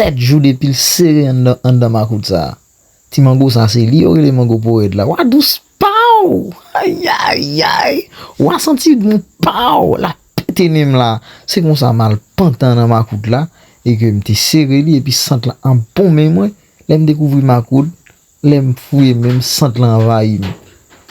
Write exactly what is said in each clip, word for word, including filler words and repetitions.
sèt jou depi l sere anndan, anndan makout sa a. Ti mango sa se li yo rele mango porèd la. Wa dous paw! Ayayay! Wa santi bon paw! La pete nen m la. Se konsa m al pantan nan makout la e ke m te sere li epi sant lan ap bon men mwen. Lè m dekouvri makout, lè m fouye men m, sant lan anvayi m.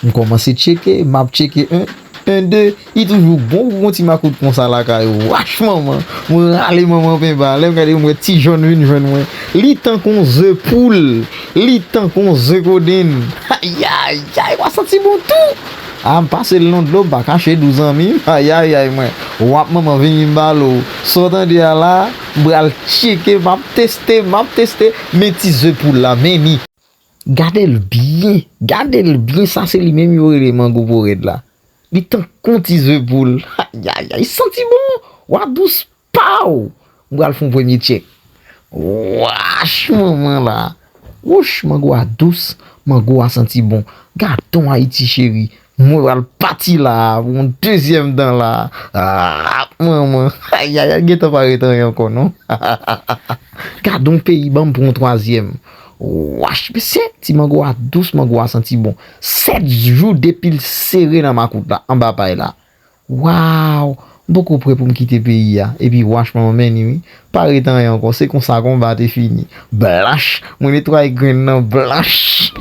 M kòmanse tcheke, m ap tcheke en, en, de, li toujou bon pou gon ti makout konsa lakay ou. Wach manman, mwen rale manman penba, lè m gade m wè ti jòn vin jwenn mwen. Li tankou yon ze poul, li tankou yon ze kodenn. Ayayay, wa santi bon tou. A m pase l nan dlo, m pa kache dou zanmi m. Ayayay mwen, w ap manman vini m balo. Sa w tande a la, m pral tcheke, m ap teste, m ap teste. Men ti ze poul la, men ni. Gade l byen, gade l byen, sa se li menm yo rele mango porèd la. Li tankou ti ze poul. Ayayay, santi bon, wa dous paw! M pral fè yon premye tchèk. Wach manman la. Wouch, mango a dous, mango a santi bon. Gadon Ayiti cheri. Mwen pral pati la pou yon dezyèm dan la. Ah, manman. Ayayay, gentan pa ret anyen ankò non. Gadon peyi, ban m pran yon twazyèm. Wach, mesye, ti mango a dous, mango a santi bon. Sèt jou depi l sere nan makout la, anba pay la. Waw, m poko prè pou m kite peyi a. Epi wach manman men ni wi. Pa ret anyen ankò, se konsa konba te fini. Blanch, mwen netwaye grenn nan blanch.